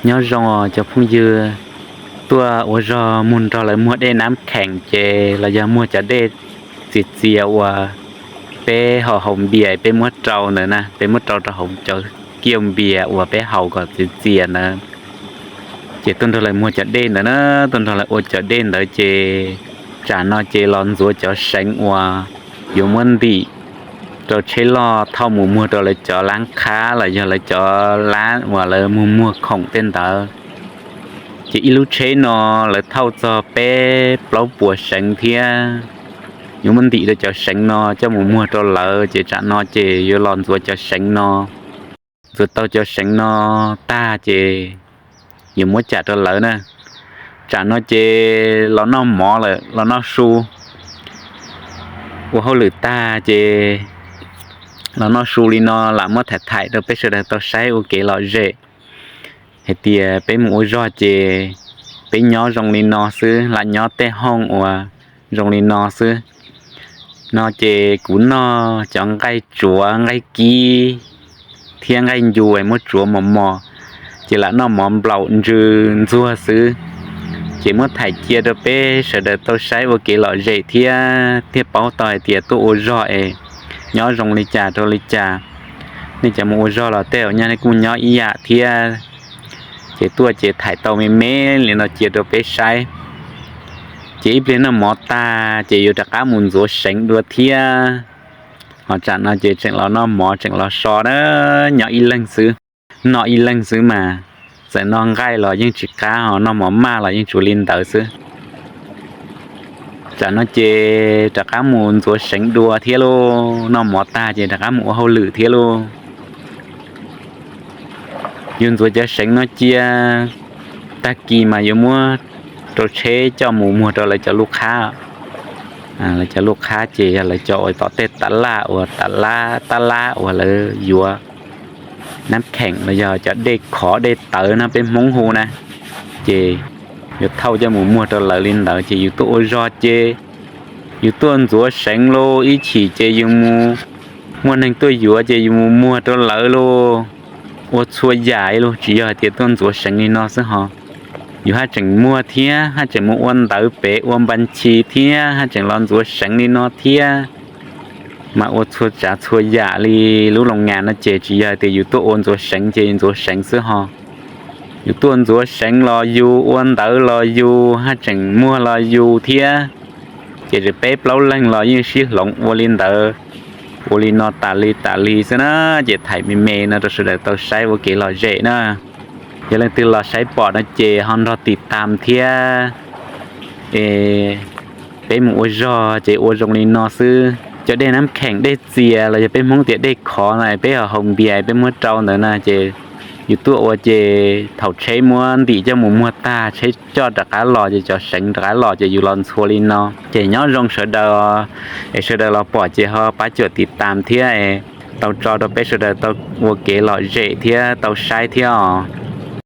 Nyob zoo cov phooj ywg tuaj ua zog mus nrog lawv muag dej nab kheem ces los yog muag cov dej txias txias uas peb haus haus npias peb muab rau ntawd na, peb muab rau rau hauv cov kiaus npias uas peb haus kom txias txias ntawd. Ces tuaj nrog lawv muag cov dej ntawd na, tuaj nrog lawv ua cov dej ntawd ces tsam no ces los ntxuav cov seev uas yuav muab ntim rau tsheb loj thauj mus muag rau lawv cov lab qhab los yog lawv cov lab uas lawv mus muag khoom tej ntawd. Ces ib lub tsheb no lawv thauj txog peb plaub puas seev thiab yuav muab ntim rau cov seev no coj mus muag rau lawv, ces tsam no ces yuav los ntxuav cov seev no. Ntxuav tau cov seev no tag ces yuav muab cam rau lawv na. Tsam no ces los noj mov lawm, los noj su, ua hauj lwm tag ces los noj su li no lam muab tham thaim rau peb sawv daws tau saib ua kev lom zem hais tias peb mus ua zog ces peb nyob zoo li no xwb, lam nyob tej hooj uas zoo li no xwb. No ces kuv noj cov nqaij tsuav, nqaij kib thiab nqaij ncu es muab tsuav mos mos, ces lam noj mov nplaum ntsws ntxuag xwb. Ces muab thaim cia rau peb sawv daws tau saib ua kev lom zem thiab thiaj paub tau hais tias tuaj ua zog es nyob zoo li cas rau li cas. Nej cov mus ua zog los tej zaum nyaj nej kuj nyob ib yam thiab. Ces tuaj ces thaim tau me me li no cia rau peb saib. Ces ib pliag noj mov tag ces yuav rov qab mus ntxuav seev dua thiab. Ho tsam no ces tseem los noj mov tseem los so na, nyob ib leeg xwb, noj ib leeg xwb mas, txawm noj nqaij los yeej tsis qab, ho noj mov maj los yeej tsuas li ntawd xwb. Tsam no ces rov qab mus ntxuav seev dua thiab lauj, noj mov tag ces rov qab mus ua hauj lwm thiab lauj. Yus ntxuav cov seev no cia, tag kis mas yuav muab rau tsheb coj mus muag rau lawv cov lub qhab. Lawv cov lub qhab ces yog lawv cov uas tom tej tab laj uas tab laj uas lawv yuav nab kheem los yog cov dej khov dej tawv no peb Hmoob hu na, ces yuav thauj coj mus muag rau lawv li ntawd. Ces yus tuaj ua zog ces yus tuaj ntxuav seev lauj, ib chim ces yus mus muaj neeg tuaj yuav ces yus mus muag rau lawv lauj. Ua txhua yam li lauj, tsis yog hais tias tuaj ntxuav seev li no xwb ho. Yus haj tseem muag thiab, haj tseem mus ua ntawv pem ua npas ntshis thiab, haj tseem los ntxuav seev li no thiab. Mas ua txhua tsav txhua yam li lub loos ngas no ces tsis yog hais tias yus tuaj ua ntxuav seev ces ntxuav seev xwb ho. Yus tuaj ntxuav seev los yus, ua ntawv los yus, haj tseem muag los yus thiab. Ces tseem peb plaub leeg los yeej sib hloov ua li ntawd, ua li no tas li tas li xwb na. Ces thaim me me no rau sawv daws tau saib ua kev lom zem na. Yog leej twg los saib pom no ces ho nrog tim tam thiab. Es peb mus ua zog ces ua zoo li no xwb. Cov dej nab kheem dej txias los yog peb Hmoob tias dej khov no, peb ho haus npias peb muab rau ntawd na, ces yus tuaj ua ces thaum tsheb muab ntim coj mus muag tag, tsheb coj rov qab los ces cov seev rov qab los ces yus los ntxhua li no. Ces nyob zoo sawv daws, es sawv daws los pom ces ho pab cuam tim tam thiab, tau tso rau peb sawv daws tau ua kev lom zem thiab tau saib thiab os.